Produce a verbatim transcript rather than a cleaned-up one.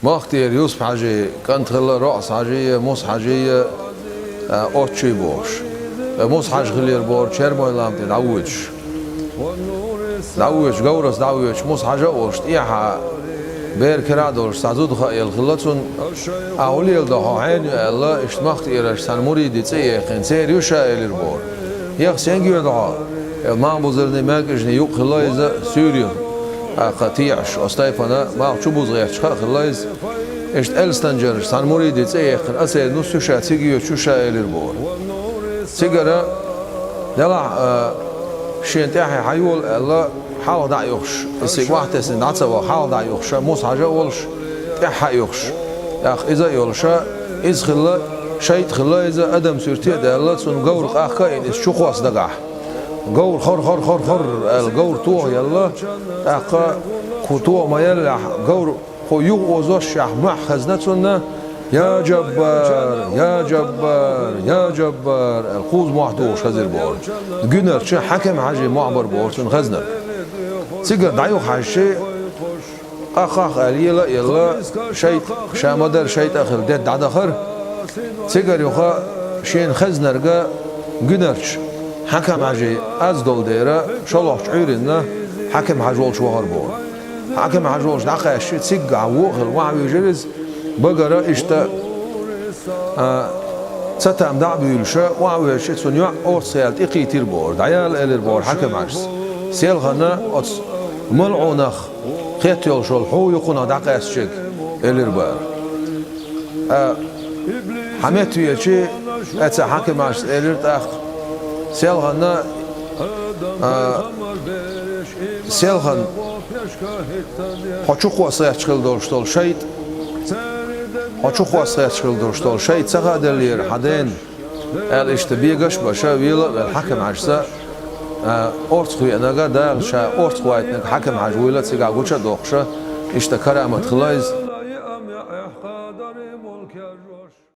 Мах тӀера Юсуп-Хьажий кӀант хилла, РоӀас-Хьажий, Мус-Хьажий, а, Отчий бохуш. Э, Мус-Хьажа хиллера бохура Чермой-лам тӀе дӀавоьдуш. ДӀавоьдуш, говрас дӀавоьдуш, Мус-Хьажа а волуш, тӀехьа бер кара а долуш, цхьа зуда хаа елла хилла цунна. «Ахь хӀун леладо хьо, хьенан ю?» аьлла, иштта мах тӀерачу цхьана муридийн цӀе а яьккхина, церан ю ша элира бохура. «Ех, стенга йоьду хьо?» Э, Малхбузарний, МаьркӀажний юкъ хилла иза, суьйре, тӀаккха теӀаш, оцу тайпана малх чубуза гӀерташ хаа хилла иза. Иштта Элстанжарчу цхьана муридийн цӀе а яьккхина, церан ю ша, цига йоьду шу ша элира бохура. Цигара, делахь, а, шена тӀаьхье хьайола аьлла, хьалха дӀа а юхуш, иза цига охьатесна дӀа ца ваха, хьалха дӀа а юхуша, Мус-Хьажа а волуш, тӀаьхьа а юхуш. ТӀаккха иза а йолуша, иза хилла, шайтӀа хилла иза, адам суьрте а даьлла, цунна говр къахка а йина, иза чу кхосса дагахь. Говр хор-хор-хор-хор аьлла, говр тоха елла, тӀаккха кху тоха ма-еллехь, говр кху юха озошшехь мохь хезна цунна: «Я Джаббар, я Джаббар, я Джаббар», аьлла, кхузза мохь духуш хезира бохура. Гуьнарчу Хьаким-Хьажин мохь бара бохура цунна хезнарг. Цигара дӀа юха хьаьжча, къах-къах аьлла, ела а елла, шайтӀа, ша ма-дарра шайтӀа а хилла, дедда дӀадахара. Цигара юха шена хезнарг Гуьнарчу Хьаким-Хьажин аз долу дера, шолгӀачу Ӏуьйранна Хьаким-Хьажа волчу вахара бохура. Хьаким-Хьажа волчу дӀакхаьчча, циггахь вон а хилла, охьавуьйжира иза, багара иштта, а, цатам дӀа а буьйлуша, охьавоьжча, цунна йоӀ орцах яьлла тӀекхийтира бохура. «ДӀаяла», элира бохура Хьаким-Хьажас. «Селхана оцу малӀунах хетта йолуш волу хьу ю кхунах дӀакъаьсташ ерг», элира бара. А, хьан метта веачи, эца Хьаким-Хьажас элира тӀаккха: «Селхана, а, селхана, хьо чу кхосса гӀерташ хилла долуш долу шайтӀа, хьо чу кхосса гӀерташ хилла долуш долу шайтӀа ца хааделлера хьан дена», аьлла, иштта бегаш а баша, вела а велла Хьаким-Хьажас, а, орцах веанарг, Дала ша орцах вайтинарг Хьаким-Хьажа вуйла а цигахь гуча а доккхуша, иштта карамат хилла иза.